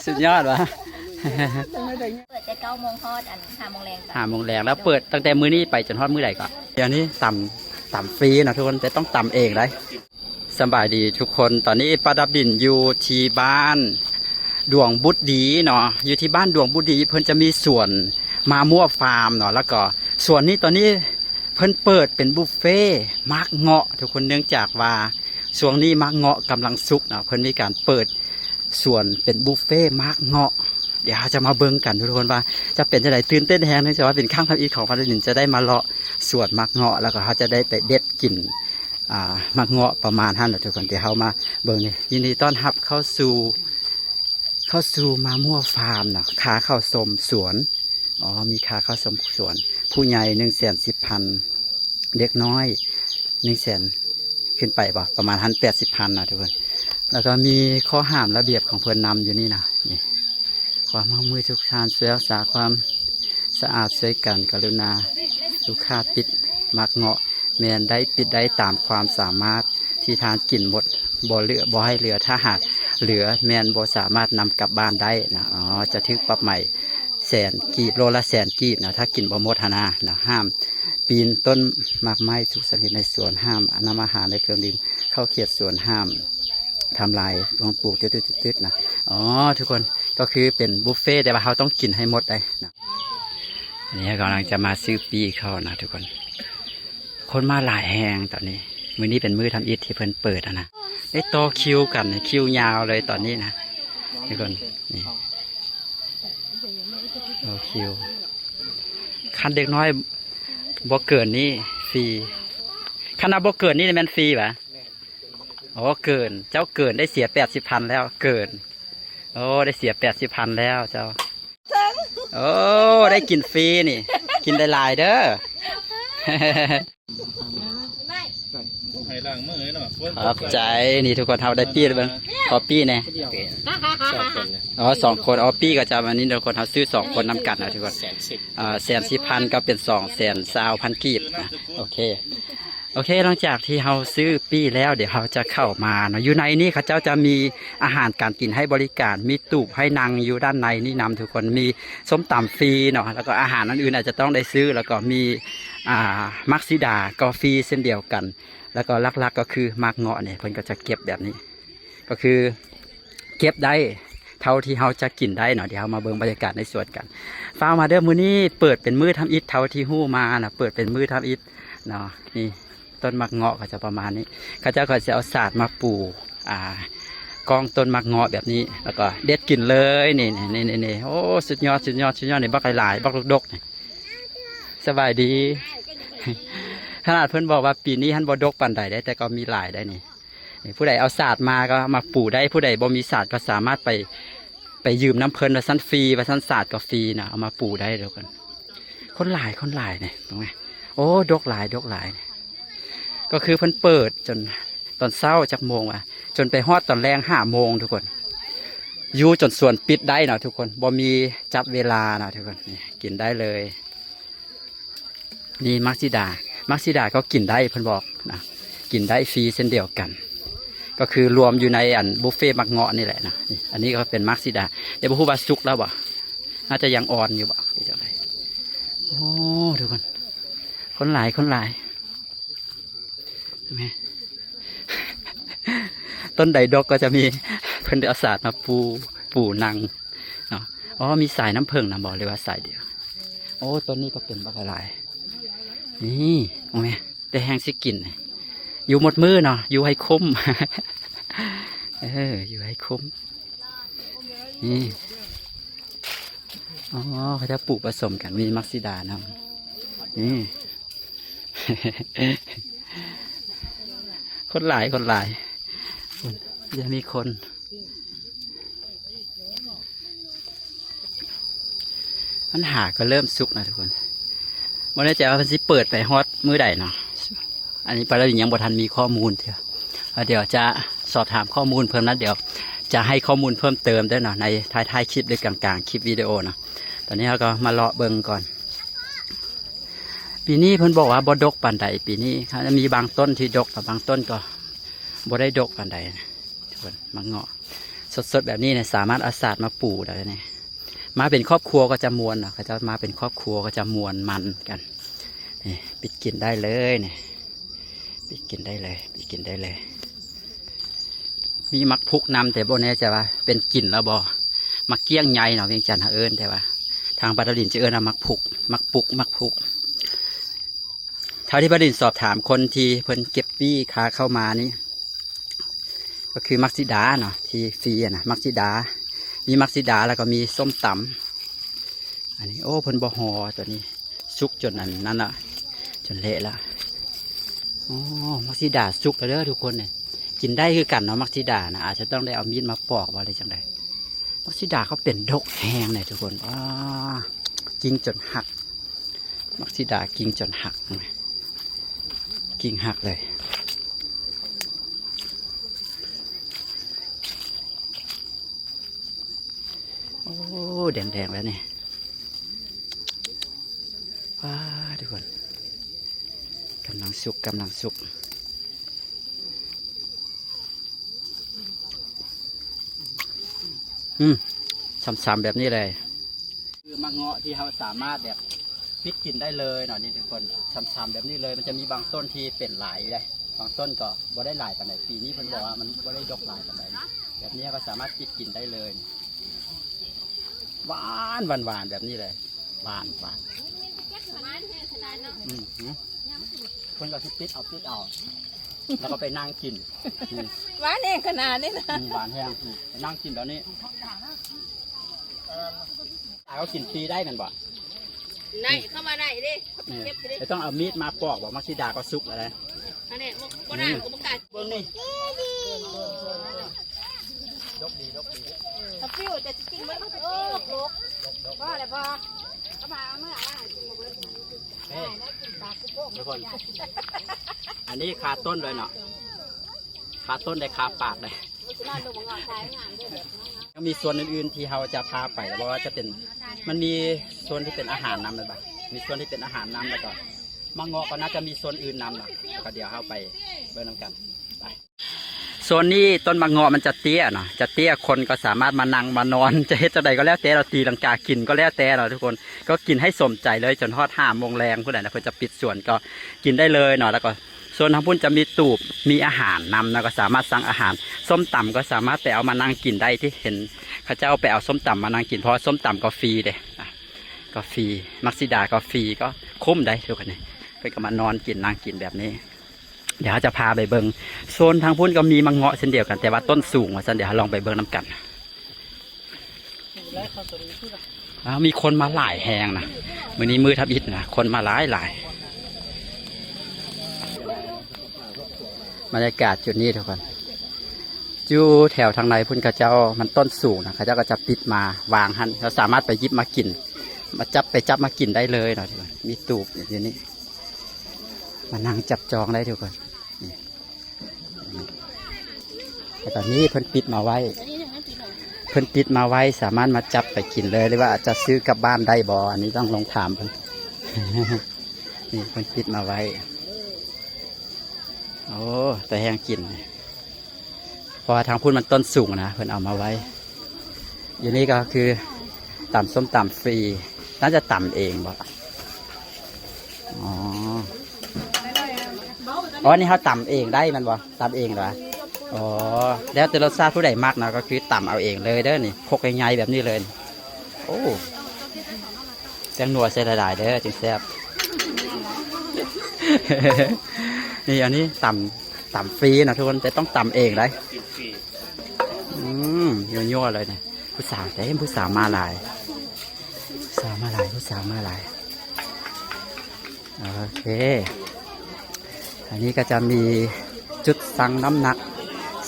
ສຸດຍອດຫວາ? ເປີດແຕ່ເກົ້າໂມງຮອດອັນຫ້າໂມງແລງ. ຫ້າໂມງແລງ ແລ້ວເປີດຕັ້ງແຕ່ມື້ນີ້ໄປຈົນຮອດມື້ໃດກໍ? ດຽວນີ້ຕຳ ຕຳຟຣີເນາະທຸກຄົນ ແຕ່ຕ້ອງຕຳເອງໄດ໋. ສະບາຍດີທຸກຄົນ ຕອນນີ້ປະດັບດິນຢູ່ທີ່ບ້ານດວງບຸດດີເນາະ ຢູ່ທີ່ບ້ານດວງບຸດດີ ເພິ່ນຈະມີສວນມາມົ້ວຟາມເນາະ ແລ້ວກໍສວນນີ້ຕອນນີ້ ເພິ່ນເປີດເປັນບຸບເຟໝາກເງາະທຸກຄົນ ເນື່ອງຈາກວ່າຊ່ວງນີ້ໝາກເງາະກຳລັງສຸກເນາະ ເພິ່ນມີການເປີດສວນເປັນບຸບເຟໝາກເງາະ. ດຽວເຮົາຈະມາເບິ່ງກັນທຸກຄົນວ່າຈະເປັນຈັ່ງໃດ ຕື່ນເຕັ້ນແຮງ ເນື່ອງຈາກວ່າເປັນຄັ້ງທຳອິດຂອງປະດັບດິນ ຈະໄດ້ມາເລາະສວນໝາກເງາະ ແລ້ວກໍເຮົາຈະໄດ້ໄປເດັດກິນ ອ່າ ໝາກເງາະປະມານຫັ້ນແຫຼະທຸກຄົນ. ດຽວເຮົາມາເບິ່ງນີ້ ຍິນດີຕ້ອນຮັບເຂົ້າສູ່ ເຂົ້າສູ່ມາມົ້ວຟາມເນາະ ຄ່າເຂົ້າຊົມສວນ. ອໍ ມີຄ່າເຂົ້າຊົມສວນ ຜູ້ໃຫຍ່ໜຶ່ງແສນສິບພັນ ເດັກນ້ອຍໜຶ່ງແສນຂຶ້ນໄປບໍ ປະມານຫັ້ນແປດສິບພັນເນາະທຸກຄົນ. ແລ້ວກໍມີຂໍ້ຫ້າມລະບຽບຂອງເພິ່ນນຳຢູ່ນີ້ນະ ນີ້ ຄວາມຮ່ວມມືທຸກທ່ານ ຊ່ວຍຮັກສາຄວາມສະອາດ ຊ່ວຍກັນ ກະລຸນາ ລູກຄ້າປິດໝາກເງາະ ແມ່ນໄດ້ປິດໄດ້ຕາມຄວາມສາມາດ ທີ່ທ່ານກິນໝົດ ບໍ່ເຫຼືອ ບໍ່ໃຫ້ເຫຼືອ ຖ້າຫາກເຫຼືອແມ່ນບໍ່ສາມາດນຳກັບບ້ານໄດ້ນະ. ອໍ ຈະຖືກປັບໃໝແສນກີບ ໂລລະແສນກີບນະ ຖ້າກິນບໍ່ໝົດຫັ້ນນະ. ນະ ຫ້າມປີນຕົ້ນໝາກໄມ້ທຸກຊະນິດໃນສວນ ຫ້າມນຳອາຫານ ແລະ ເຄື່ອງດື່ມເຂົ້າເຂດສວນ ຫ້າມທຳລາຍຂອງປູກຕຶດໆໆໆນະ. ອໍ ທຸກຄົນ ກໍຄືເປັນບຸບເຟ ແຕ່ວ່າເຮົາຕ້ອງກິນໃຫ້ໝົດໄດ໋ນະ. ອັນນີ້ເຮົາກຳລັງຈະມາຊື້ປີ້ເຂົ້ານະທຸກຄົນ. ຄົນມາຫຼາຍແຮງຕອນນີ້ ມື້ນີ້ເປັນມື້ທຳອິດທີ່ເພິ່ນເປີດຫັ້ນນະ. ໄດ້ຕໍ່ຄິວກັນ ຄິວຍາວເລີຍຕອນນີ້ນະທຸກຄົນ. ນີ້ ຕໍ່ຄິວ ຄັນເດັກນ້ອຍບໍ່ເກີນນີ້ຟຣີ ຄັນວ່າບໍ່ເກີນນີ້ແມ່ນຟຣີຫວາ? ໂອ້ ເກີນ ເຈົ້າເກີນ ໄດ້ເສຍແປດສິບພັນແລ້ວ ເກີນ. ໂອ້ ໄດ້ເສຍແປດສິບພັນແລ້ວເຈົ້າ. ໂອ້ ໄດ້ກິນຟຣີນີ້ ກິນຫຼາຍໆເດີ. ໃຫ້ລ້າງມືເນາະ. ຂອບໃຈ. ນີ້ທຸກຄົນ ເຮົາໄດ້ປີ້ແລ້ວເບິ່ງ ຂໍປີ້ແດ່. ອໍ ສອງຄົນ ອໍ ປີ້ກໍຈະມານີ້ທຸກຄົນ ເຮົາຊື້ສອງຄົນນຳກັນນະທຸກຄົນ. ອ່າ ແສນສິບພັນກໍເປັນສອງແສນຊາວພັນກີບນະ. ໂອເຄ ໂອເຄ ຫຼັງຈາກທີ່ເຮົາຊື້ປີ້ແລ້ວ ດຽວເຮົາຈະເຂົ້າມາເນາະ. ຢູ່ໃນນີ້ເຂົາເຈົ້າຈະມີອາຫານການກິນໃຫ້ບໍລິການ ມີຕູບໃຫ້ນັ່ງຢູ່ດ້ານໃນນີ້ນຳທຸກຄົນ. ມີສົ້ມຕຳຟຣີເນາະ ແລ້ວກໍອາຫານອັນອື່ນອາດຈະຕ້ອງໄດ້ຊື້ ແລ້ວກໍມີ ອ່າ ໝາກສີດາກໍຟຣີເຊັ່ນດຽວກັນ. ແລ້ວກໍຫຼັກໆກໍຄືໝາກເງາະນີ້ ເພິ່ນກໍຈະເກັບແບບນີ້ ກໍຄືເກັບໄດ້ເທົ່າທີ່ເຮົາຈະກິນໄດ້ເນາະ. ດຽວເຮົາມາເບິ່ງບັນຍາກາດໃນສວນກັນ. ຟ້າວມາເດີ ມື້ນີ້ເປີດເປັນມື້ທຳອິດ ເທົ່າທີ່ຮູ້ມານະ ເປີດເປັນມື້ທຳອິດເນາະ. ນີ້ ຕົ້ນໝາກເງາະກໍຈະປະມານນີ້ ເຂົາເຈົ້າກໍຈະເອົາສາດມາປູ ອ່າ ກ້ອງຕົ້ນໝາກເງາະແບບນີ້ ແລ້ວກໍເດັດກິນເລີຍ. ນີ້ໆໆໆ ໂອ້ ສຸດຍອດ ສຸດຍອດ ສຸດຍອດ. ນີ້ບັກຫຼາຍໆ ບັກດົກໆ ນີ້. ສະບາຍດີ. ຂະໜາດເພິ່ນບອກວ່າປີນີ້ຫັ້ນບໍ່ດົກປານໃດເດ້ ແຕ່ກໍມີຫຼາຍໄດ໋ນີ້. ນີ້ ຜູ້ໃດເອົາສາດມາກໍມາປູໄດ້ ຜູ້ໃດບໍ່ມີສາດກໍສາມາດໄປ ໄປຢືມນຳເພິ່ນວ່າຊັ້ນ ຟຣີ ວ່າຊັ້ນ ສາດກໍຟຣີນະ ເອົາມາປູໄດ້ທຸກຄົນ. ຄົນຫຼາຍ ຄົນຫຼາຍນີ້ ເບິ່ງແມ. ໂອ້ ດົກຫຼາຍ ດົກຫຼາຍ. ກໍຄືເພິ່ນເປີດຈົນຕອນເຊົ້າຈັກໂມງຫວາ ຈົນໄປຮອດຕອນແລງຫ້າໂມງທຸກຄົນ. ຢູ່ຈົນສວນປິດໄດ້ເນາະທຸກຄົນ ບໍ່ມີຈັບເວລາເນາະທຸກຄົນ. ນີ້ ກິນໄດ້ເລີຍ. ນີ້ໝາກສີດາ ໝາກສີດາກໍກິນໄດ້ ເພິ່ນບອກນະ ກິນໄດ້ຟຣີເຊັ່ນດຽວກັນ ກໍຄືລວມຢູ່ໃນອັນບຸບເຟໝາກເງາະນີ້ແຫຼະນະ. ນີ້ ອັນນີ້ກໍເປັນໝາກສີດາ ແຕ່ບໍ່ຮູ້ວ່າສຸກແລ້ວບໍ່ ໜ້າຈະຍັງອ່ອນຢູ່ບໍ່ ຫຼືຈັ່ງໃດ. ໂອ້ ທຸກຄົນ ຄົນຫຼາຍ ຄົນຫຼາຍ. ແມ່ ຕົ້ນໃດດົກກໍຈະມີ ເພິ່ນໄດ້ເອົາສາດມາປູ ປູນັ່ງເນາະ. ອໍ ມີສາຍນ້ຳເຜິ້ງນຳບໍ່ ຫຼືວ່າສາຍດຽວ? ໂອ້ ຕົ້ນນີ້ກໍເປັນບັກຫຼາຍໆ ນີ້. ໂອ້ແມ່ ແຕ່ແຮງຊິກິນ ຢູ່ໝົດມື້ເນາະ ຢູ່ໃຫ້ຄຸ້ມ. ເອີ ຢູ່ໃຫ້ຄຸ້ມ. ນີ້ ອໍ ເຂົາເຈົ້າປູກປະສົມກັນ ມີໝາກສີດານຳ ນີ້. ຄົນຫຼາຍ ຄົນຫຼາຍ ພຸ້ນ ຍັງມີຄົນ. ມັນຫາກໍເລີ່ມສຸກນະທຸກຄົນ. ບໍ່ແນ່ໃຈວ່າເພິ່ນຊິເປີດໄປຮອດມື້ໃດເນາະ. ອັນນີ້ປາລາວິນຍັງບໍ່ທັນມີຂໍ້ມູນເທື່ອ. ແລ້ວດຽວຈະສອບຖາມຂໍ້ມູນເພີ່ມນະ ດຽວຈະໃຫ້ຂໍ້ມູນເພີ່ມເຕີມເດີເນາະ ໃນທ້າຍໆຄລິບ ຫຼືກາງໆຄລິບວິດີໂອເນາະ. ຕອນນີ້ເຮົາກໍມາເລາະເບິ່ງກ່ອນ. ປີນີ້ເພິ່ນບອກວ່າບໍ່ດົກປານໃດ ປີນີ້. ມີບາງຕົ້ນທີ່ດົກ ແຕ່ບາງຕົ້ນກໍບໍ່ໄດ້ດົກປານໃດ. ທຸກຄົນ ໝາກເງາະ ສົດໆແບບນີ້ນີ້ ສາມາດເອົາສາດມາປູໄດ້ນີ້. ມາເປັນຄອບຄົວກໍຈະມ່ວນເນາະ, ເຂົາເຈົ້າມາເປັນຄອບຄົວກໍຈະມ່ວນມັນກັນ. ນີ້ ປິດກິນໄດ້ເລີຍນີ້, ປິດກິນໄດ້ເລີຍ, ປິດກິນໄດ້ເລີຍ. ມີໝາກພຸກນຳ ແຕ່ບໍ່ແນ່ໃຈວ່າເປັນກິນແລ້ວບໍ່. ໝາກກ້ຽງໃຫຍ່ເນາະ, ວຽງຈັນເຮົາເອີ້ນ, ແຕ່ວ່າທາງບາດດາລິນຈະເອີ້ນວ່າໝາກພຸກ, ໝາກປຸກ, ໝາກພຸກ. ເທົ່າທີ່ບາດດາລິນສອບຖາມຄົນທີ່ເພິ່ນເກັບປີ້ຄ່າເຂົ້າມານີ້ ກໍຄືໝາກສີດາເນາະ ທີ່ຟຣີຫັ້ນນະ, ໝາກສີດາ. ມີໝາກສີດາ ແລ້ວກໍມີສົ້ມຕຳ. ອັນນີ້ ໂອ້ ເພິ່ນບໍ່ຫໍ່ຕົວນີ້, ສຸກຈົນອັນນັ້ນລະ, ຈົນເລະລະ. ໂອ້ ໝາກສີດາສຸກແລ້ວເດີທຸກຄົນເອີຍ. ກິນໄດ້ຄືກັນເນາະ ໝາກສີດານະ, ອາດຈະຕ້ອງໄດ້ເອົາມີດມາປອກບໍ່ ຫຼືຈັ່ງໃດ. ໝາກສີດາເຂົາເປັນດົກແຮງເດ້ທຸກຄົນ. ອ້າ ກິ້ງຈົນຫັກ, ໝາກສີດາກິ້ງຈົນຫັກ, ກິ້ງຫັກເລີຍ. ໂອ້ ແດງໆແລ້ວນີ້. ວ້າ ທຸກຄົນ, ກຳລັງສຸກ, ກຳລັງສຸກ. ອືມ ຊຳໆແບບນີ້ເລີຍ. ຄືໝາກເງາະທີ່ເຮົາສາມາດແບບປິດກິນໄດ້ເລີຍເນາະ ນີ້ທຸກຄົນ, ຊຳໆແບບນີ້ເລີຍ. ມັນຈະມີບາງຕົ້ນທີ່ເປັນຫຼາຍຢູ່ເດ້, ບາງຕົ້ນກໍບໍ່ໄດ້ຫຼາຍປານໃດ. ປີນີ້ເພິ່ນບອກວ່າມັນບໍ່ໄດ້ດົກຫຼາຍປານໃດ. ແບບນີ້ເຮົາກໍສາມາດປິດກິນໄດ້ເລີຍ. ຫວານ ຫວານໆແບບນີ້ເລີຍ, ຫວານໆ. ອືມ ເພິ່ນກໍຊິປິດເອົາ ປິດເອົາ ແລ້ວກໍໄປນັ່ງກິນ. ອືມ ຫວານແຮງຂະໜາດນີ້ນະ. ອືມ ຫວານແຮງ. ອືມ ໄປນັ່ງກິນແບບນີ້. ຕາກໍກິນຟຣີໄດ້ແມ່ນບໍ່? ໄດ້ ເຂົ້າມາໄດ້ເດ້. ນີ້ ເກັບເດ້ ແຕ່ຕ້ອງເອົາມີດມາປອກບໍ່? ໝາກສີດາກໍສຸກແລ້ວເດ້. ອັນນີ້ບໍ່ ບໍ່ໄດ້ ອືມ ກໍບໍ່ກາຍ. ເບິ່ງນີ້ ດົກດີ ດົກດີ. ຖ້າຟິວຈະກິນເບິດ ໂອ້ ໂລກ ພໍແລ້ວ ພໍ ກໍມາເອົາເມືອ ເອີ ໄດ້ກິນປາກຸໂປະ ທຸກຄົນ. ອັນນີ້ຄາຕົ້ນເລີຍເນາະ, ຄາຕົ້ນໄດ້ ຄາປາກໄດ້. ຍັງມີສວນອື່ນໆທີ່ເຮົາຈະພາໄປ ບໍ່ວ່າຈະເປັນ ມັນມີສວນທີ່ເປັນອາຫານນຳແມ່ນບໍ່? ມີສວນທີ່ເປັນອາຫານນຳ ແລ້ວກໍໝາກເງາະກໍໜ້າຈະມີສວນອື່ນນຳເນາະ, ກໍດຽວເຮົາໄປເບິ່ງນຳກັນ. ໄປ ໂຊນນີ້ຕົ້ນໝາກເງາະມັນຈະເຕ້ຍເນາະ, ຈະເຕ້ຍ, ຄົນກໍສາມາດມານັ່ງມານອນ ຈະເຮັດຈັ່ງໃດກໍແລ້ວແຕ່ເນາະ, ຕີລັງກາກິນກໍແລ້ວແຕ່ເນາະທຸກຄົນ, ກໍກິນໃຫ້ສົມໃຈເລີຍ ຈົນຮອດຫ້າໂມງແລງພຸ້ນແຫຼະນະ ເພິ່ນຈະປິດສວນ. ກໍກິນໄດ້ເລີຍເນາະ, ແລ້ວກໍ ໂຊນທາງພຸ້ນຈະມີຕູບ ມີອາຫານນຳນະ, ກໍສາມາດສັ່ງອາຫານ. ສົ້ມຕຳກໍສາມາດໄປເອົາມານັ່ງກິນໄດ້ ທີ່ເຫັນເຂົາເຈົ້າໄປເອົາສົ້ມຕຳມານັ່ງກິນ ເພາະວ່າສົ້ມຕຳກໍຟຣີເດ້ ອາ ກໍຟຣີ, ໝາກສີດາກໍຟຣີ, ກໍຄຸ້ມໄດ໋ທຸກຄົນ. ນີ້ເພິ່ນກໍມານອນກິນ ນັ່ງກິນແບບນີ້. ດຽວເຮົາຈະພາໄປເບິ່ງ ໂຊນທາງພຸ້ນກໍມີໝາກເງາະເຊັ່ນດຽວກັນ ແຕ່ວ່າຕົ້ນສູງວ່າຊັ້ນ. ດຽວເຮົາລອງໄປເບິ່ງນຳກັນ. ອ້າວ ມີຄົນມາຫຼາຍແຮງນະ, ມື້ນີ້ມື້ທຳອິດນະ ຄົນມາຫຼາຍໆ. ບັນຍາກາດຈຸດນີ້ທຸກຄົນ, ຢູ່ແຖວທາງໃນພຸ້ນເຂົາເຈົ້າ ມັນຕົ້ນສູງນະ, ເຂົາເຈົ້າກໍຈະປິດມາວາງຫັ້ນ, ເຮົາສາມາດໄປຫຍິບມາກິນ ມາຈັບໄປຈັບມາກິນໄດ້ເລີຍເນາະ. ມີຕູບຢູ່ນີ້ ມານັ່ງຈັບຈອງໄດ້ທຸກຄົນ. ນີ້ ແລ້ວຕອນນີ້ເພິ່ນປິດມາໄວ້ ເພິ່ນປິດມາໄວ້ ສາມາດມາຈັບໄປກິນເລີຍ ຫຼືວ່າຈະຊື້ກັບບ້ານໄດ້ບໍ່? ອັນນີ້ຕ້ອງລອງຖາມເພິ່ນ. ນີ້ເພິ່ນປິດມາໄວ້. ໂອ້ ແຕ່ແຮງກິນ ເພາະວ່າທາງພຸ້ນມັນຕົ້ນສູງນະ ເພິ່ນເອົາມາໄວ້. ຢູ່ນີ້ກໍຄືຕຳສົ້ມຕຳຟຣີ, ໜ້າຈະຕຳເອງບໍ່? ອໍ ອໍ ນີ້ເຮົາຕຳເອງໄດ້ແມ່ນບໍ່? ຕຳເອງເດີ. ອໍ ແລ້ວແຕ່ລົດຊາດຜູ້ໃດມັກເນາະ, ກໍຄືຕຳເອົາເອງເລີຍເດີ. ນີ້ ຄົກໃຫຍ່ໆແບບນີ້ເລີຍ. ໂອ້ ແປ້ງນົວໃສ່ຫຼາຍໆເດີ ຈຶ່ງແຊບ. ນີ້ ອັນນີ້ຕຳ ຕຳຟຣີນະທຸກຄົນ, ແຕ່ຕ້ອງຕຳເອງໄດ໋. ອືມ ຍົວໆເລີຍນະ. ຜູ້ສາວເຕັມ, ຜູ້ສາວມາຫຼາຍ, ຜູ້ສາວມາຫຼາຍ, ຜູ້ສາວມາຫຼາຍ. ໂອເຄ ອັນນີ້ກໍຈະມີຈຸດຊັ່ງນ້ຳໜັກ,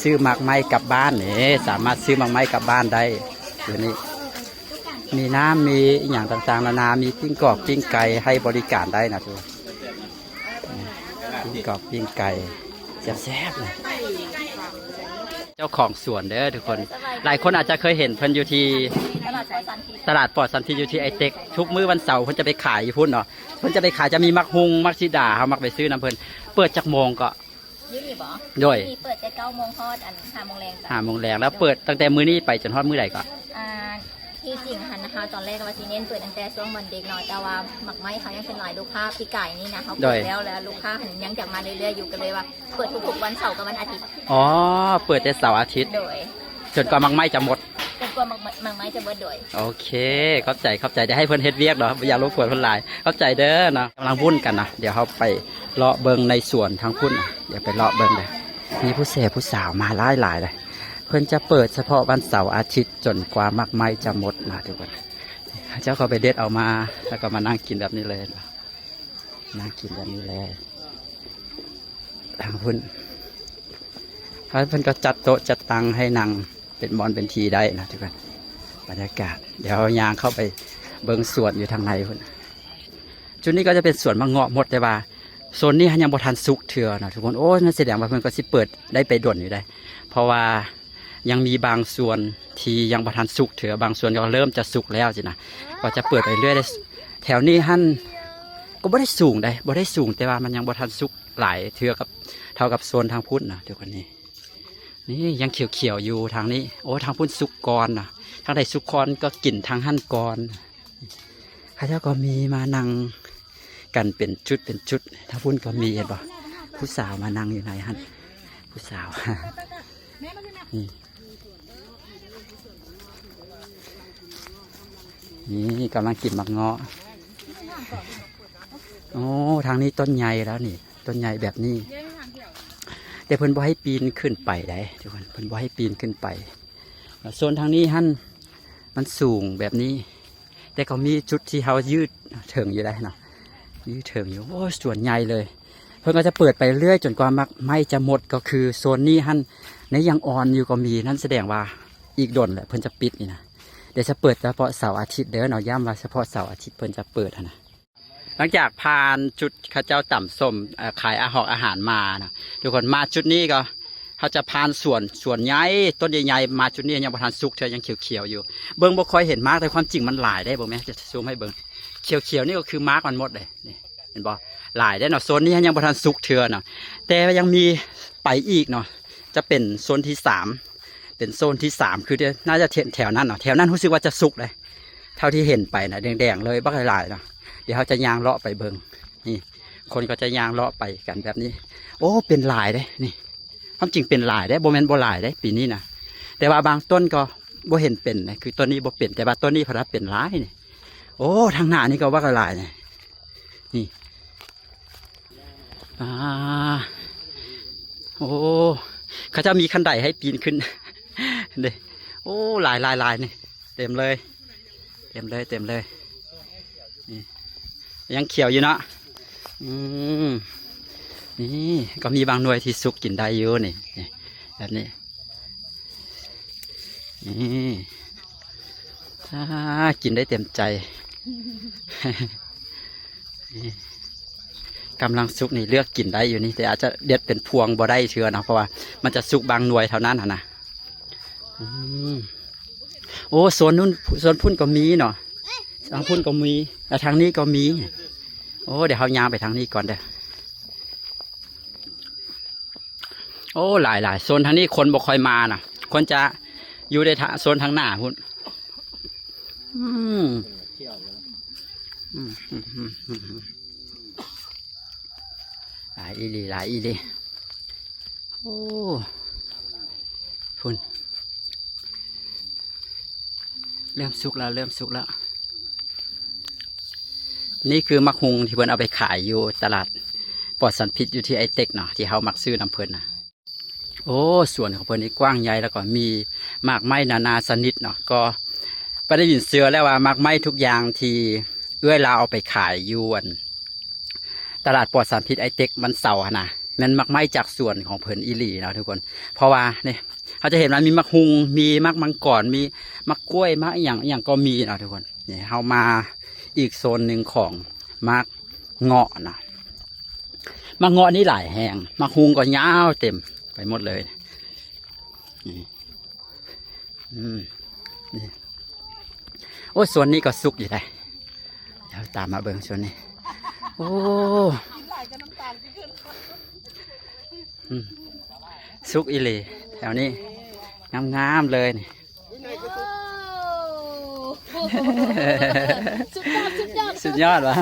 ຊື້ໝາກໄມ້ກັບບ້ານ. ນີ້ ສາມາດຊື້ໝາກໄມ້ກັບບ້ານໄດ້. ຢູ່ນີ້ມີນ້ຳ ມີອີ່ຫຍັງຕ່າງໆນານາ, ມີປີ້ງກອກປີ້ງໄກ່ໃຫ້ບໍລິການໄດ້ນະທຸກຄົນ. ປີ້ງກອກປີ້ງໄກ່ແຊບໆເລີຍ. ເຈົ້າຂອງສວນເດີທຸກຄົນ, ຫຼາຍຄົນອາດຈະເຄີຍເຫັນເພິ່ນຢູ່ທີ່ຕະຫຼາດປອດສັນທິ ຢູ່ທີ່ໄອເຕັກ. ທຸກມື້ວັນເສົາເພິ່ນຈະໄປຂາຍຢູ່ພຸ້ນເນາະ, ເພິ່ນຈະໄປຂາຍ ຈະມີໝາກຮຸ່ງ ໝາກສີດາ, ເຮົາມັກໄປຊື້ນຳເພິ່ນ. ເປີດຈັກໂມງເກາະ? ຢູ່ນີ້ບໍ? ໂດຍ ຢູ່ນີ້ເປີດແຕ່ເກົ້າໂມງຮອດອັນຫ້າໂມງແລງ. ຫ້າໂມງແລງ ແລ້ວເປີດຕັ້ງແຕ່ມື້ນີ້ໄປຈົນຮອດມື້ໃດກໍ? ອ່າ ທີ່ຈິງຫັ້ນນະ ເຮົາຕອນແລກວ່າຊິເນັ້ນເປີດຕັ້ງແຕ່ຊ່ວງວັນເດັກເນາະ ແຕ່ວ່າໝາກໄມ້ເຮົາຍັງເປັນຫຼາຍລູກຄ້າ ປີກາຍນີ້ນະ ເຮົາເປີດແລ້ວ ແລ້ວລູກຄ້າຫັ້ນຍັງຢາກມາເລື້ອຍໆຢູ່ ກໍເລີຍວ່າເປີດທຸກໆວັນເສົາກັບວັນອາທິດ. ອໍ ເປີດແຕ່ເສົາອາທິດ. ໂດຍ ຈົນກວ່າໝາກໄມ້ຈະໝົດ. ຈົນກວ່າໝາກໄມ້ຈະໝົດ. ໂດຍ ໂອເຄ ຂອບໃຈ ຂອບໃຈ ດຽວໃຫ້ເພິ່ນເຮັດວຽກເນາະ ບໍ່ຢາກລົບກວນເພິ່ນຫຼາຍ. ຂອບໃຈເດີເນາະ. ກຳລັງວຸ້ນກັນນະ ດຽວເຮົາໄປເລາະເບິ່ງໃນສວນທາງພຸ້ນນະ ດຽວໄປເລາະເບິ່ງເດີ. ມີຜູ້ແຊຜູ້ສາວມາຫຼາຍໆເລີຍ. ເພິ່ນຈະເປີດສະເພາະວັນເສົາອາທິດ ຈົນກວ່າໝາກໄມ້ຈະໝົດນະທຸກຄົນ. ເຂົາເຈົ້າກໍໄປເດັດເອົາມາ ແລ້ວກໍມານັ່ງກິນແບບນີ້ເລີຍ. ນັ່ງກິນແບບນີ້ເລີຍ. ທາງພຸ້ນ ເພິ່ນກໍຈັດໂຕະຈັດຕັ່ງໃຫ້ນັ່ງເປັນບ່ອນເປັນທີ່ໄດ້ນະທຸກຄົນ. ບັນຍາກາດ ດຽວຍ່າງເຂົ້າໄປເບິ່ງສວນຢູ່ທາງໃນພຸ້ນ. ຈຸດນີ້ກໍຈະເປັນສວນໝາກເງາະໝົດ ແຕ່ວ່າໂຊນນີ້ຍັງບໍ່ທັນສຸກເທື່ອນະທຸກຄົນ. ໂອ້ ນັ້ນສະແດງວ່າເພິ່ນກໍຊິເປີດໄດ້ໄປດົນຢູ່ໄດ໋ ເພາະວ່າ ຍັງມີບາງສ່ວນທີ່ຍັງບໍ່ທັນສຸກເທື່ອ ບາງສ່ວນກໍເລີ່ມຈະສຸກແລ້ວຊີ້ນະ ກໍຈະເປີດໄປເລື້ອຍ. ແຖວນີ້ຫັ້ນກໍບໍ່ໄດ້ສູງໃດ໋ ບໍ່ໄດ້ສູງ ແຕ່ວ່າມັນຍັງບໍ່ທັນສຸກຫຼາຍເທື່ອກັບ ເທົ່າກັບໂຊນທາງພຸ້ນນະທຸກຄົນ. ນີ້ ນີ້ຍັງຂຽວໆຢູ່ທາງນີ້. ໂອ້ ທາງພຸ້ນສຸກກ່ອນນະ ທາງໃດສຸກກ່ອນກໍກິນທາງຫັ້ນກ່ອນ. ເຂົາເຈົ້າກໍມີມານັ່ງກັນເປັນຈຸດເປັນຈຸດ. ທາງພຸ້ນກໍມີ ເຫັນບໍ່? ຜູ້ສາວມານັ່ງຢູ່ໃນຫັ້ນ ຜູ້ສາວ ນີ້ ນີ້ກຳລັງກິນໝາກເງາະ. ໂອ້ ທາງນີ້ຕົ້ນໃຫຍ່ແລ້ວນີ້ ຕົ້ນໃຫຍ່ແບບນີ້ ແຕ່ເພິ່ນບໍ່ໃຫ້ປີນຂຶ້ນໄປໃດ໋ທຸກຄົນ ເພິ່ນບໍ່ໃຫ້ປີນຂຶ້ນໄປ. ແລ້ວໂຊນທາງນີ້ຫັ້ນມັນສູງແບບນີ້ ແຕ່ກໍມີຈຸດທີ່ເຮົາຢືດເຖິງຢູ່ໄດ໋ເນາະ ຢືດເຖິງຢູ່. ໂອ້ຍ ສວນໃຫຍ່ເລີຍ. ເພິ່ນກໍຈະເປີດໄປເລື້ອຍຈົນກວ່າໝາກໄມ້ຈະໝົດ. ກໍຄືໂຊນນີ້ຫັ້ນ ໃນຍັງອ່ອນຢູ່ກໍມີ ນັ້ນສະແດງວ່າອີກດົນແຫຼະເພິ່ນຈະປິດນີ້ນະ. ດຽວຈະເປີດສະເພາະເສົາອາທິດເດີເນາະ ຢ້ຳວ່າສະເພາະເສົາອາທິດເພິ່ນຈະເປີດຫັ້ນນະ. ຫຼັງຈາກຜ່ານຈຸດເຂົາເຈົ້າຕຳສົ້ມ ເອີ ຂາຍອາຫອກອາຫານມານະ ທຸກຄົນ ມາຈຸດນີ້ກໍ ເຮົາຈະຜ່ານສວນ ສວນໃຫຍ່ ຕົ້ນໃຫຍ່ໆ ມາຈຸດນີ້ຍັງບໍ່ທັນສຸກເທື່ອ ຍັງຂຽວໆຢູ່. ເບິ່ງບໍ່ຄ່ອຍເຫັນໝາກ ແຕ່ຄວາມຈິງມັນຫຼາຍເດ້. ເບິ່ງແມ ຈະຊູມໃຫ້ເບິ່ງ ຂຽວໆນີ້ກໍຄືໝາກມັນໝົດເດ້ ນີ້ ເຫັນບໍ່? ຫຼາຍເດ້ເນາະ. ໂຊນນີ້ຍັງບໍ່ທັນສຸກເທື່ອເນາະ ແຕ່ຍັງມີໄປອີກເນາະ ຈະເປັນໂຊນທີສາມ ເປັນໂຊນທີສາມ ຄືໜ້າຈະແຖວນັ້ນເນາະ. ແຖວນັ້ນຮູ້ສຶກວ່າຈະສຸກເດ້ ເທົ່າທີ່ເຫັນໄປນະ ແດງໆເລີຍ ບັກຫຼາຍໆເນາະ. ດຽວເຮົາຈະຍ່າງເລາະໄປເບິ່ງ. ນີ້ ຄົນກໍຈະຍ່າງເລາະໄປກັນແບບນີ້. ໂອ້ ເປັນຫຼາຍເດ້ນີ້ ຄວາມຈິງເປັນຫຼາຍເດ້ ບໍ່ແມ່ນບໍ່ຫຼາຍເດ້ປີນີ້ນະ ແຕ່ວ່າບາງຕົ້ນກໍບໍ່ເຫັນເປັນນະ ຄືຕົ້ນນີ້ບໍ່ເປັນ ແຕ່ວ່າຕົ້ນນີ້ພັດວ່າເປັນຫຼາຍນີ້. ໂອ້ ທາງໜ້ານີ້ກໍບັກຫຼາຍໆນີ້ ນີ້ ອ່າ ໂອ້ ເຂົາເຈົ້າມີຄັນໄດໃຫ້ປີນຂຶ້ນເດ້. ໂອ້ ຫຼາຍໆໆນີ້ ເຕັມເລີຍ ເຕັມເລີຍ ເຕັມເລີຍ. ນີ້ ຍັງຂຽວຢູ່ເນາະ. ອືມ ນີ້ກໍມີບາງໜ່ວຍທີ່ສຸກກິນໄດ້ຢູ່ນີ້ ນີ້ ແບບນີ້ ນີ້ ອາ ກິນໄດ້ເຕັມໃຈ. ນີ້ ກຳລັງສຸກນີ້ ເລືອກກິນໄດ້ຢູ່ນີ້ ແຕ່ອາດຈະເດັດເປັນພວງບໍ່ໄດ້ເທື່ອເນາະ ເພາະວ່າມັນຈະສຸກບາງໜ່ວຍເທົ່ານັ້ນຫັ້ນນະ. ອືມ ໂອ້ ໂຊນນັ້ນ ໂຊນພຸ້ນກໍມີເນາະ ທາງພຸ້ນກໍມີ ແລະ ທາງນີ້ກໍມີ. ໂອ້ ດຽວເຮົາຍ່າງໄປທາງນີ້ກ່ອນເດີ. ໂອ້ ຫຼາຍໆ ໂຊນທາງນີ້ຄົນບໍ່ຄ່ອຍມານະ ຄົນຈະຢູ່ໃນໂຊນທາງໜ້າພຸ້ນ. ອືມ ອືມ ອືມ ອືມ ອືມ ຫຼາຍອີ່ຫຼີ ຫຼາຍອີ່ຫຼີ. ໂອ້ ພຸ້ນ ເລີ່ມສຸກແລ້ວ ເລີ່ມສຸກແລ້ວ. ນີ້ຄືໝາກຮຸ່ງທີ່ເພິ່ນເອົາໄປຂາຍຢູ່ຕະຫຼາດປອດສານພິດ ຢູ່ທີ່ໄອເຕັກເນາະ ທີ່ເຮົາມັກຊື້ນຳເພິ່ນນະ. ໂອ້ ສວນຂອງເພິ່ນນີ້ກວ້າງໃຫຍ່ ແລ້ວກໍມີໝາກໄມ້ນານາຊະນິດເນາະ. ກໍໄປໄດ້ຍິນເຊື່ອແລ້ວວ່າ ໝາກໄມ້ທຸກຢ່າງທີ່ເອື້ອຍລາວເອົາໄປຂາຍຢູ່ ອັນ ຕະຫຼາດປອດສານພິດໄອເຕັກວັນເສົາຫັ້ນນະ ແມ່ນໝາກໄມ້ຈາກສວນຂອງເພິ່ນອີ່ຫຼີເນາະທຸກຄົນ. ເພາະວ່ານີ້ ເຮົາຈະເຫັນວ່າມີໝາກຮຸ່ງ ມີໝາກມັງກອນ ມີໝາກກ້ວຍ ໝາກອີ່ຫຍັງ ອີ່ຫຍັງກໍມີເນາະທຸກຄົນ. ນີ້ ເຮົາມາອີກໂຊນໜຶ່ງຂອງໝາກເງາະນະ. ໝາກເງາະນີ້ຫຼາຍແຮງ ໝາກຮຸ່ງກໍຍາວເຕັມໄປໝົດເລີຍ. ນີ້ ອືມ ນີ້ ໂອ້ ສວນນີ້ກໍສຸກຢູ່ໃດ໋. ດຽວຕາມມາເບິ່ງສວນນີ້. ໂອ້ ກິນຫຼາຍກໍນ້ຳຕານຊິຂຶ້ນ. ອືມ ສຸກອີ່ຫຼີແຖວນີ້ ງາມໆເລີຍນີ້. ວ້າວ ສຸດຍອດ ສຸດຍອດ ສຸດຍອດຫວາ?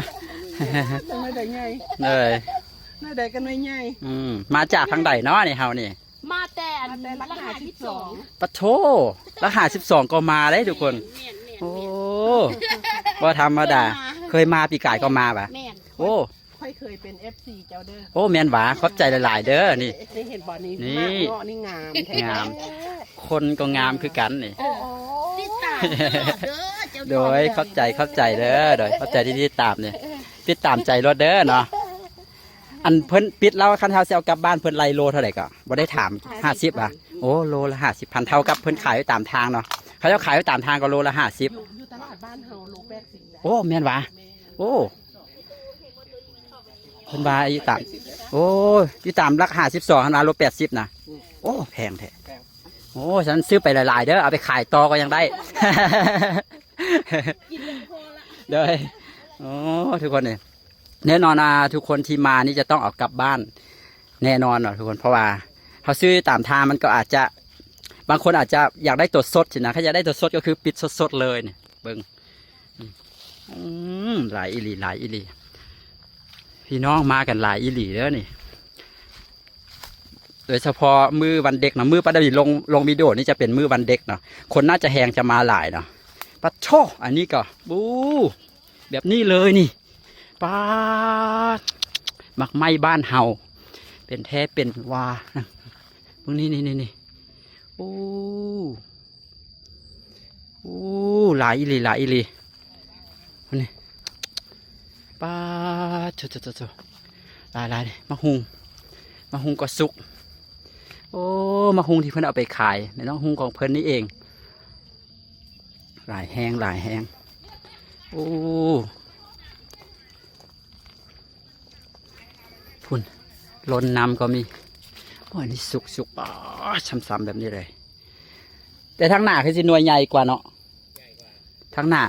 ໜ່ວຍໃດໃຫຍ່? ເອີຍ ໜ່ວຍໃດກໍໜ່ວຍໃຫຍ່. ອືມ ມາຈາກທາງໃດເນາະນີ້ເຮົານີ້? ມາແຕ່ອັນ ມາແຕ່ຫຼັກຫ້າສິບສອງ. ປະໂທ້ ຫຼັກຫ້າສິບສອງກໍມາເດ້ທຸກຄົນ. ແມ່ນໆໆ ໂອ້ ບໍ່ທຳມະດາ. ເຄີຍມາ ເຄີຍມາ ປີກາຍກໍມາຫວາ? ແມ່ນ. ໂອ້ ຂ້ອຍເຄີຍເປັນເອັຟຊີເຈົ້າເດີ. ໂອ້ ແມ່ນຫວາ? ຂອບໃຈຫຼາຍໆເດີນີ້. ນີ້ເຫັນບໍ່ນີ້? ນີ້ ໝາກເງາະນີ້ງາມແທ້ ງາມ ຄົນກໍງາມຄືກັນນີ້. ໂອ້ ຕິດຕາມຕະຫຼອດເດີ ເຈົ້າ. ໂດຍ ຂອບໃຈ ຂອບໃຈເດີ ໂດຍ ຂອບໃຈທີ່ຕິດຕາມນີ້ ຕິດຕາມໃຈໂລດເດີເນາະ. ອັນເພິ່ນປິດແລ້ວ ຄັນເຮົາຊິເອົາກັບບ້ານ ເພິ່ນໄລ່ໂລເທົ່າໃດກໍ? ບໍ່ໄດ້ຖາມ. ຫ້າສິບຫວາ? ໂອ້ ໂລລະຫ້າສິບພັນ ເທົ່າກັບເພິ່ນຂາຍຢູ່ຕາມທາງເນາະ. ເຂົາເຈົ້າຂາຍຢູ່ຕາມທາງກໍໂລລະຫ້າສິບ. ຢູ່ ຢູ່ຕະຫຼາດບ້ານເຮົາໂລແປດສິບ. ໂອ້ ແມ່ນຫວາ? ໂອ້ ເພິ່ນວ່າຢູ່ຕາມ ໂອ້ ຢູ່ຕາມຫຼັກຫ້າສິບສອງຫັ້ນວ່າໂລແປດສິບນະ. ອືມ ໂອ້ ແພງແທ້. ແພງ. ໂອ້ ຊັ້ນຊື້ໄປຫຼາຍໆເດີ ເອົາໄປຂາຍຕໍ່ກໍຍັງໄດ້. ໂດຍ ໂອ້ ທຸກຄົນເອີຍ ແນ່ນອນວ່າທຸກຄົນທີ່ມານີ້ຈະຕ້ອງເອົາກັບບ້ານແນ່ນອນເນາະທຸກຄົນ. ເພາະວ່າເຮົາຊື້ຕາມທາງ ມັນກໍອາດຈະ ບາງຄົນອາດຈະຢາກໄດ້ໂຕສົດຊີ້ນະ. ຄັນຢາກໄດ້ໂຕສົດກໍຄືປິດສົດໆເລີຍນີ້ ເບິ່ງ. ອືມ ຫຼາຍອີ່ຫຼີ ຫຼາຍອີ່ຫຼີ ພີ່ນ້ອງມາກັນຫຼາຍອີ່ຫຼີເດີນີ້. ໂດຍສະເພາະມື້ວັນເດັກເນາະ ມື້ປາດາວີລົງ ລົງວິດີໂອນີ້ຈະເປັນມື້ວັນເດັກເນາະ ຄົນໜ້າຈະແຮງຈະມາຫຼາຍເນາະ. ປະໂທ້ ອັນນີ້ກໍ ບູ ແບບນີ້ເລີຍນີ້ ປາດ ໝາກໄມ້ບ້ານເຮົາ ເປັນແທ້ເປັນວ່າ ເບິ່ງນີ້ໆໆ ໂອ້ ໂອ້ ຫຼາຍອີ່ຫຼີ ຫຼາຍອີ່ຫຼີ ນີ້ ປາດ ໂທ້ໆໆໆ ຫຼາຍໆ ໝາກຫຸ່ງ ໝາກຫຸ່ງກໍສຸກ. ໂອ້ ໝາກຫຸ່ງທີ່ເພິ່ນເອົາໄປຂາຍ ແມ່ນໝາກຫຸ່ງຂອງເພິ່ນນີ້ເອງ. ຫຼາຍແຮງ ຫຼາຍແຮງ. ໂອ້ ພຸ້ນ ຫຼົ່ນນ້ຳກໍມີ. ໂອ້ ອັນນີ້ສຸກໆ ປາດ ຊ້ຳໆແບບນີ້ເລີຍ. ແຕ່ທາງໜ້າຄືຊິໜ່ວຍໃຫຍ່ກວ່າເນາະ. ທາງໜ້າ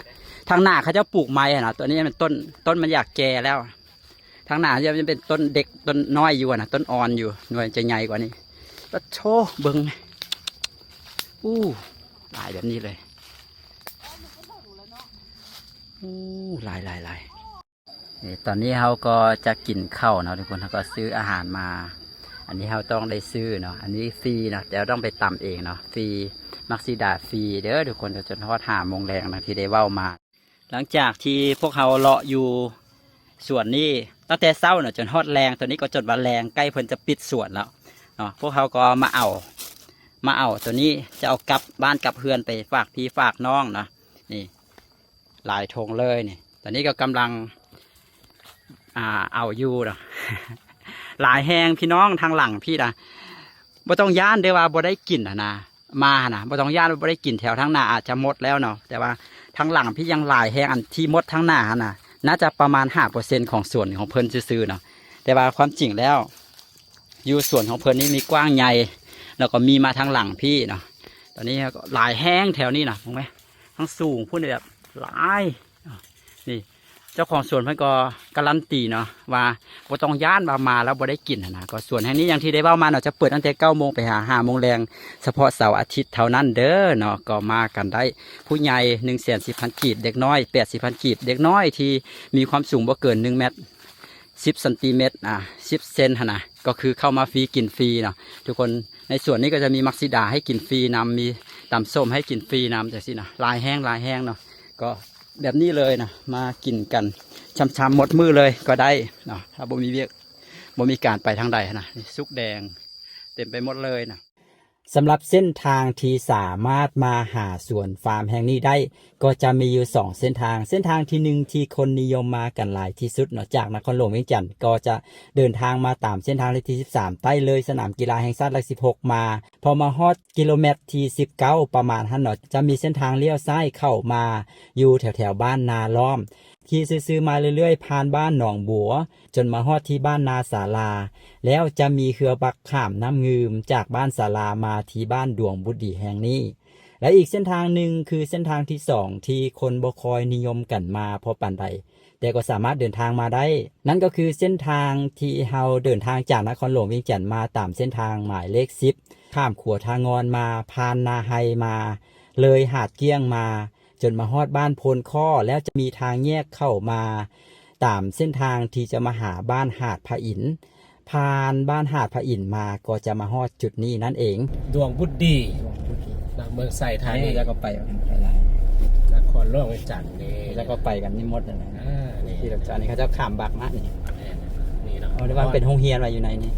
ທາງໜ້າເຂົາເຈົ້າປູກໄມ້ຫັ້ນນະ ຕົວນີ້ມັນຕົ້ນ ຕົ້ນມັນຢາກແກ່ແລ້ວ. ທາງໜ້າຈະເປັນຕົ້ນເດັກ ຕົ້ນນ້ອຍຢູ່ນະ ຕົ້ນອ່ອນຢູ່ ໜ່ວຍຈະໃຫຍ່ກວ່ານີ້. ປະໂທ້ ເບິ່ງ ອູ້ ຫຼາຍແບບນີ້ເລີຍ. ອູ້ ຫຼາຍໆໆ. ນີ້ ຕອນນີ້ເຮົາກໍຈະກິນເຂົ້າເນາະທຸກຄົນ ເຮົາກໍຊື້ອາຫານມາ. ອັນນີ້ເຮົາຕ້ອງໄດ້ຊື້ເນາະ ອັນນີ້ຟຣີເນາະ ແຕ່ເຮົາຕ້ອງໄປຕຳເອງເນາະ ຟຣີ ໝາກສີດາຟຣີເດີທຸກຄົນ ຈົນຮອດຫ້າໂມງແລງດັ່ງທີ່ໄດ້ເວົ້າມາ. ຫຼັງຈາກທີ່ພວກເຮົາເລາະຢູ່ສວນນີ້ຕັ້ງແຕ່ເຊົ້າເນາະ ຈົນຮອດແລງ ຕອນນີ້ກໍຈົນວ່າແລງ ໃກ້ເພິ່ນຈະປິດສວນແລ້ວເນາະ ພວກເຮົາກໍມາເອົາ ມາເອົາຕົວນີ້ ຈະເອົາກັບບ້ານກັບເຮືອນໄປຝາກພີ່ຝາກນ້ອງເນາະ. ນີ້ ຫຼາຍຖົງເລີຍນີ້. ຕອນນີ້ກໍກຳລັງ ອ່າ ເອົາຢູ່ເນາະ ຫຼາຍແຮງພີ່ນ້ອງ. ທາງຫຼັງພີ້ນະ ບໍ່ຕ້ອງຢ້ານເດີ້ວ່າບໍ່ໄດ້ກິນຫັ້ນນະ ມາຫັ້ນນະ ບໍ່ຕ້ອງຢ້ານວ່າບໍ່ໄດ້ກິນ. ແຖວທາງໜ້າອາດຈະໝົດແລ້ວເນາະ ແຕ່ວ່າທາງຫຼັງພີ້ຍັງຫຼາຍແຮງ. ອັນທີ່ໝົດທາງໜ້າຫັ້ນນະ ໜ້າຈະປະມານຫ້າເປີເຊັນຂອງສວນຂອງເພິ່ນຊື່ໆເນາະ ແຕ່ວ່າຄວາມຈິງແລ້ວ ຢູ່ສວນຂອງເພິ່ນນີ້ມີກວ້າງໃຫຍ່ ແລ້ວກໍມີມາທາງຫຼັງພີ້ເນາະ. ຕອນນີ້ກໍຫຼາຍແຮງແຖວນີ້ນະ ເບິ່ງໄໝ ທາງສູງພຸ້ນແບບຫຼາຍ. ນີ້ ເຈົ້າຂອງສວນເພິ່ນກໍກາລັນຕີເນາະ ວ່າບໍ່ຕ້ອງຢ້ານວ່າມາແລ້ວບໍ່ໄດ້ກິນຫັ້ນນະ. ກໍສວນແຫ່ງນີ້ ຢ່າງທີ່ໄດ້ເວົ້າມາເນາະ ຈະເປີດຕັ້ງແຕ່ເກົ້າໂມງໄປຫາຫ້າໂມງແລງ ສະເພາະເສົາອາທິດເທົ່ານັ້ນເດີເນາະ. ກໍມາກັນໄດ້ ຜູ້ໃຫຍ່ໜຶ່ງແສນສິບພັນກີບ ເດັກນ້ອຍແປດສິບພັນກີບ. ເດັກນ້ອຍທີ່ມີຄວາມສູງບໍ່ເກີນໜຶ່ງແມັດ ສິບຊັນຕີແມັດ ອ່າ ສິບເຊັນຫັ້ນນະ ກໍຄືເຂົ້າມາຟຣີ ກິນຟຣີເນາະທຸກຄົນ. ໃນສວນນີ້ກໍຈະມີໝາກສີດາໃຫ້ກິນຟຣີນຳ ມີຕຳສົ້ມໃຫ້ກິນຟຣີນຳ ຈັ່ງຊີ້ນະ. ຫຼາຍແຮງ ຫຼາຍແຮງເນາະ ກໍແບບນີ້ເລີຍນະ ມາກິນກັນຊ່ຳໆໝົດມື້ເລີຍກໍໄດ້ເນາະ ຖ້າບໍ່ມີວຽກ ບໍ່ມີການໄປທາງໃດຫັ້ນນະ. ນີ້ ສຸກແດງເຕັມໄປໝົດເລີຍນະ. ສຳລັບເສັ້ນທາງທີ່ສາມາດມາຫາສວນຟາມແຫ່ງນີ້ໄດ້ ກໍຈະມີຢູ່ສອງເສັ້ນທາງ. ເສັ້ນທາງທີໜຶ່ງທີ່ຄົນນິຍົມມາກັນຫຼາຍທີ່ສຸດເນາະ ຈາກນະຄອນຫຼວງວຽງຈັນ ກໍຈະເດີນທາງມາຕາມເສັ້ນທາງເລກທີສິບສາມ ໃຕ້ເລີຍສະໜາມກິລາແຫ່ງຊາດຫຼັກສິບຫົກມາ. ພໍມາຮອດກິໂລແມັດທີສິບເກົ້າປະມານຫັ້ນເນາະ ຈະມີເສັ້ນທາງລ້ຽວຊ້າຍເຂົ້າມາຢູ່ແຖວໆບ້ານນາລ້ອມ. ຂີ່ຊື່ໆມາເລື້ອຍໆ ຜ່ານບ້ານໜອງບົວ ຈົນມາຮອດທີ່ບ້ານນາສາລາ ແລ້ວຈະມີເຮືອບັກຂ້າມນ້ຳງື່ມຈາກບ້ານສາລາມາທີ່ບ້ານດວງບຸດດີແຫ່ງນີ້. ແລະອີກເສັ້ນທາງໜຶ່ງຄືເສັ້ນທາງທີສອງ ທີ່ຄົນບໍ່ຄ່ອຍນິຍົມກັນມາພໍປານໃດ, ແຕ່ກໍສາມາດເດີນທາງມາໄດ້. ນັ້ນກໍຄືເສັ້ນທາງທີ່ເຮົາເດີນທາງຈາກນະຄອນຫຼວງວຽງຈັນມາຕາມເສັ້ນທາງໝາຍເລກສິບ ຂ້າມຂົວທ່າງ່ອນມາ, ຜ່ານນາໄຮມາ, ເລີຍຫາດກ້ຽງມາ, ຈົນມາຮອດບ້ານໂພນຄໍ້ ແລ້ວຈະມີທາງແຍກເຂົ້າມາຕາມເສັ້ນທາງທີ່ຈະມາຫາບ້ານຫາດພະອິນ. ຜ່ານບ້ານຫາດພະອິນມາກໍຈະມາຮອດຈຸດນີ້ນັ້ນເອງ. ດວງບຸດດີ ດວງບຸດດີ ນະ ເມືອງໄຊທານີ ແລ້ວກໍໄປໄປຫຼາຍ ນະຄອນຫຼວງວຽງຈັນນີ້ ແລ້ວກໍໄປກັນນີ້ໝົດນັ້ນແຫຼະ. ອ່າ ນີ້ ທີ່ດອກຈັນນີ້ ເຂົາເຈົ້າຂ້າມບັກມານີ້ ແມ່ນ ນີ້ເນາະ. ເອົາ ໄດ້ວ່າເປັນໂຮງຮຽນວ່າຢູ່ໃນນີ້.